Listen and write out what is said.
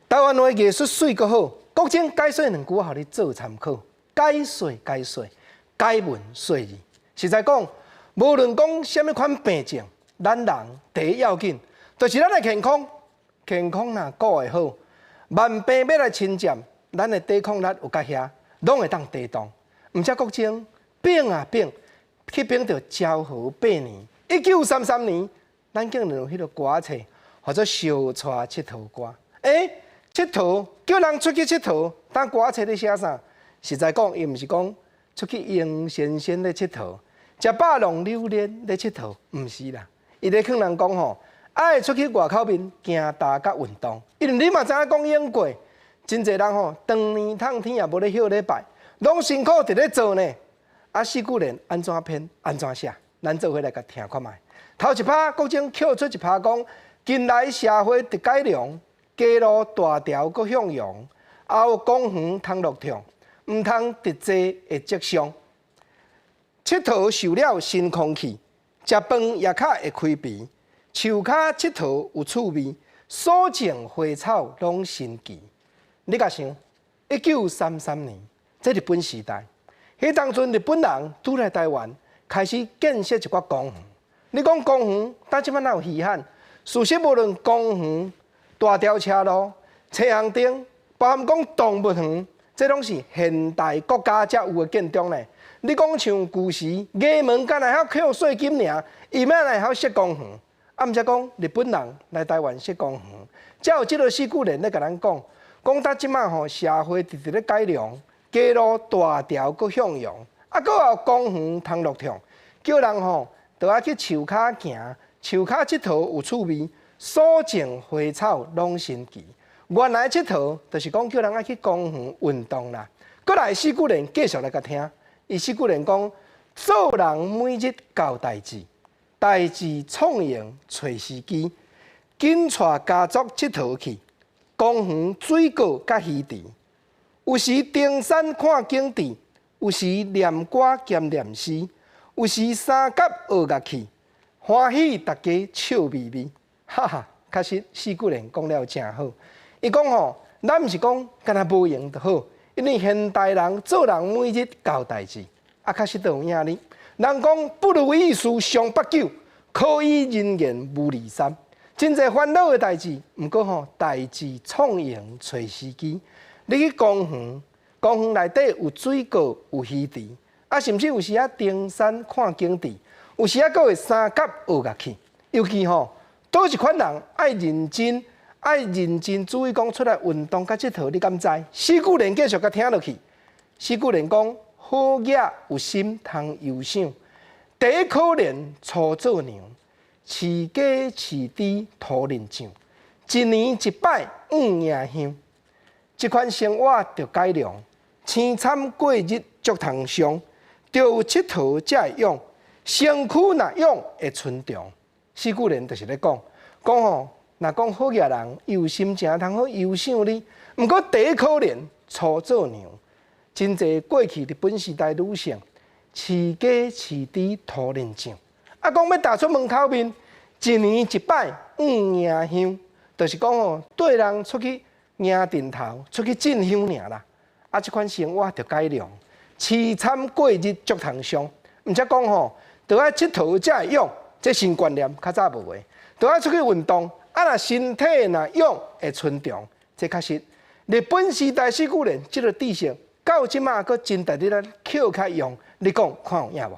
台灣話藝術媠閣好，國珍解說兩句，予你做參考。解說解說，解文說字。實在講，無論講啥物款病症，咱人第一要緊，就是咱的健康。健康若顧會好，萬病欲來侵佔，咱的抵抗力有較遐，攏會當抵擋。毋才國珍變啊變，去變著昭和八年，1933年，咱竟然有彼个歌冊，號做相帶𨑨迌歌。欸，𨑨迌叫人出去𨑨迌，但歌冊咧寫啥？實在講，伊毋是講出去閒仙仙咧𨑨迌，食飽弄榴蓮咧𨑨迌，毋是啦。伊咧勸人講吼，愛出去外口面行踏佮運動。因為你嘛知影講英國，真濟人吼，長年透天也無咧歇禮拜，攏辛苦佇咧做呢。啊，四句聯按怎編按怎寫，咱做伙來共聽看覓。頭一拍國珍抾出一拍講，近來社會佇改良，街路大條閣向陽，也有公園通落暢。毋通直坐會積傷，𨑨迌受了新空氣，食飯也較會開脾，樹跤𨑨迌有趣味，所種花草攏新奇。你共想，1933年，這日本時代，彼當陣日本人拄來台灣，開始建設一寡公園。你講公園，當這擺哪有稀罕？事實無論公園、大條車路、青紅燈，包含講動物園。這攏是現代國家才有的建築呢。你講像舊時衙門敢若曉扣稅金爾，伊欲按怎會曉設公園？啊，毋才講日本人來台灣設公園，才有這个四句聯咧共咱講，講到這擺吼社會直直咧改良，街路大條閣向陽，啊，閣有公園通樂暢，叫人吼著愛去樹跤行，樹跤𨑨迌有趣味，所種花草攏新奇。原來𨑨迌就是講叫人愛去公園運動啦。閣來四句聯繼續來共聽，伊四句聯講：做人每日交代誌，代誌創用揣時機，緊帶家族𨑨迌去，公園水果佮魚池，有時登山看景致，有時念歌兼念詩，有時三甲學樂器，歡喜大家笑眯眯，哈哈！確實四句聯講了誠好。伊講吼，咱毋是講干焦無閒就好，因為現代人做人每日交代誌，啊，確實都有影呢。人講不如意事常八九，可以人言無二三。真濟煩惱的代誌，毋過吼，代誌創用揣時機。你去公園，公園內底有水果有魚池，啊，甚至有時仔登山看景致，有時仔閣會三甲學樂器。尤其吼，佗一款人愛認真。愛認真注意講出來運動佮𨑨迌，你敢知？四句聯繼續共聽落去。四句聯講好額有心通悠想，第一可憐初做娘，飼雞飼豬塗面醬，一年一擺向迎香。這款生活著改良，凄慘過日足通傷，著有𨑨迌才會勇，身軀若勇會伸長。四句聯就是咧講，講吼。若講好額人，伊有心情通好悠想呢。毋過第一可憐初做娘，真濟過去日本時代女性飼雞飼豬塗面醬，啊，講欲踏出門口面，一年一擺向迎香，就是講吼，綴人出去迎陣頭，出去進香爾啦。啊，這款生活著改良，凄慘過日足通傷。毋才講吼，著愛𨑨迌才會勇，這新觀念較早無的，著愛出去運動。啊！若身體若勇會伸長，這確實日本時代四句聯這个知識，到這馬閣真值得咱抾開用。你講看有影無？